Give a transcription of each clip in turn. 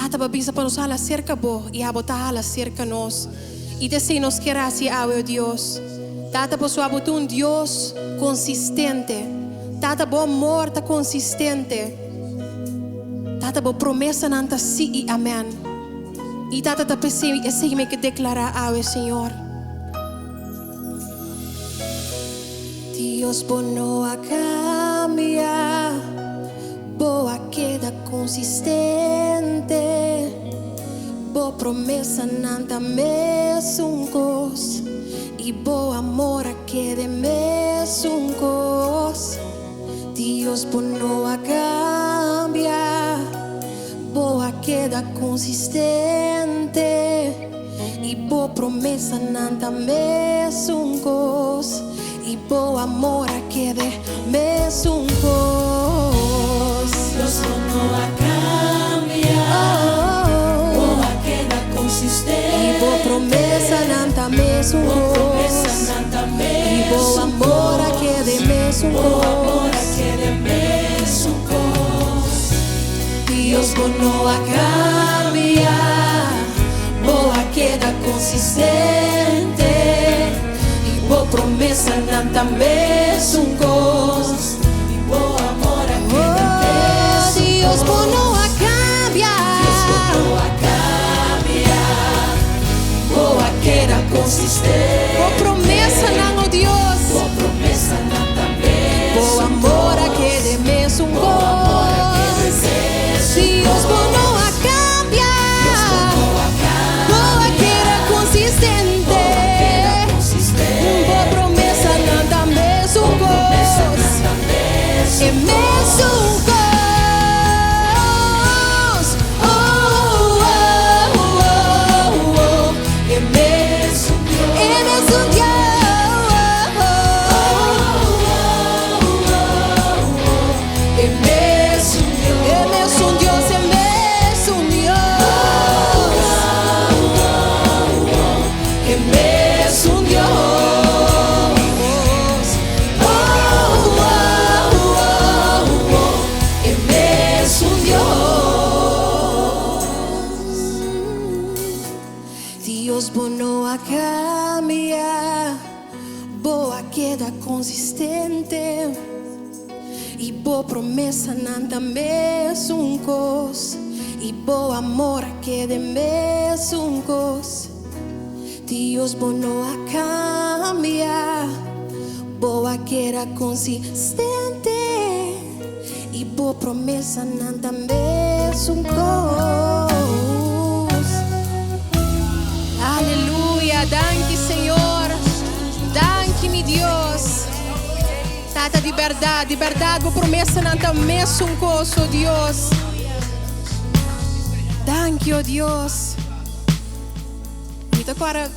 Tata, Bo a bisa pa nos hala serka Bo, i Abo ta hala serka nos. I ta esei nos kier hasi awe, o Dios. Tata, pasobra Abo ta un Dios konsistente. Tata, Bo amor ta konsistente. Tata, Bo promesanan ta sí i amèn. I Tata, ta p'esei esei mi ke deklará awe, Señor. Dios, Bo no a kambia, Bo a keda konsistente. Bo promesanan ta mesun kos, i Bo amor a keda mesun kos. Dios, Bo no a kambia, Bo a keda konsistente. I bo promesanan ta mesun kos, i bo amor a kede mesun kos. Dios bo no a kambia, bo a keda konsistente. I bo promesanan ta mesun Bo kos, promesanan ta i bo mesun amor a kos, kede mesun bo amor a kos. kede mesun kos. Dios bo no a kambia, bo a keda konsistente, i bo promesanan ta mesun kos, i bo amor a keda Oh, mesun Dios bo no kos. a kambia. Dios bo no a kambia, bo a keda konsistente. Bo promesanan, oh Dios. Bo promesanan ta Bo mesun amor a kos, kede mesun bo amor a kede kos. mesun Dios bo no kos. a kambia. Dios bo no a Bo a kambia, keda bo konsistente. a keda Bo konsistente. promesanan ta mesun Bo promesanan kos. ta E mesun mesun kos. kos. Oh, oh, oh, oh. E mesun Dios. E mesun Dios. E mesun Dios. E mesun Dios, e mesun Dios. E mesun Dios. Oh, oh, oh, oh. E mesun Dios. Dios bo no a kambia, bo a keda konsistente. I bo promesanan ta mesun kos, i bo amor a keda mesun kos. Dios bo no a kambia, bo a keda konsistente. I bo promesanan ta mesun kos. Aleluya, danki Señor, danki mi Dios. Tata, di bèrdat, di bèrdat, bo promesanan ta mesun kos, oh Dios. Danki, oh Dios. Mi ta kòrda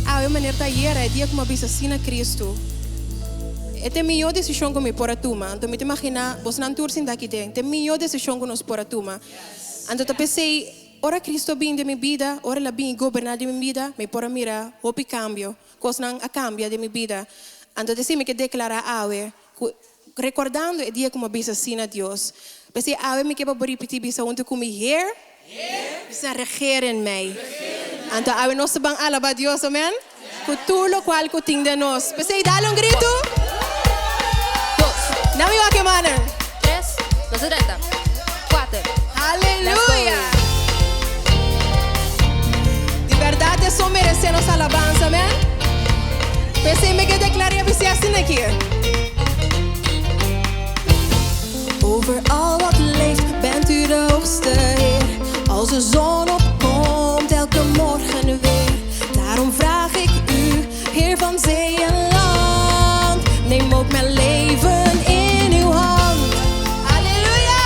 awe manera ta ayera, e dia ku mi a bisa sí na Kristu. E ta e mihó desishon ku mi por a tuma. Anto mi ta imaginá bosnan tur sinta aki den. Ta e mihó desishon ku nos por a tuma. Anto ta p'esei, ora Kristu a bini den mi bida, ora el a bini goberná den mi bida, mi por a mira hopi kambio. Kosnan a kambia den mi bida. Anto ta esei mi ke deklará awe, ku rekordando e dia ku mi a bisa sí na Dios. P'esei awe mi ke pa bo ripití bisa huntu ku mi, Heer, bisa regeer in mij. Anto awe nos ta ban alabá Dios, amen, ku tur lokual ku tin den nos. P'esei dal un gritu. Dos. Na mi wak e mannan. Tres. Nos a drenta. Kuater. Let's go. Aleluya! Di bèrdat e so meresé nos alabansa, amen. P'esei mi ke deklar'é bis'é asina aki. Over al wat leeft bent u de hoogste Heer. Als de zon opkomt elke morgen weer. Daarom vraag ik u, Heer van zee en land. Neem ook mijn leven in uw hand. Aleluya!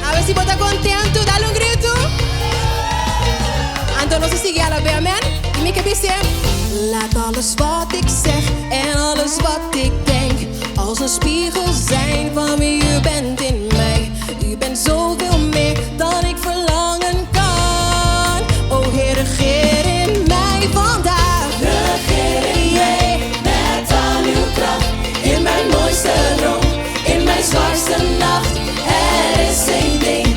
Awe si bo ta kontentu, dal un gritu. Anto nos a sigui alab'é, amen. I mi ke bis'é. Laat alles wat ik zeg en alles wat ik denk als een spiegel zijn van wie u bent in mij. U bent zoveel meer dan ik verlangen kan. O Heer, regeer in mij vandaag. Regeer in mij met al uw kracht. In mijn mooiste droom, in mijn zwaarste nacht. Er is één ding.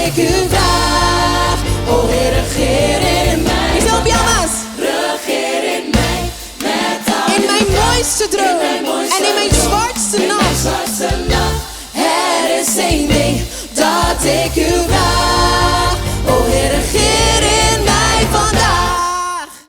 ik u vraag. O Heer, regeer in mij. Bisa un bia mas. Regeer in mij met al In uw mijn kracht. Mooiste droom In mijn mooiste en in mijn droom. Zwartste In mijn nacht. Zwartste nacht. Er is één ding dat ik u vraag.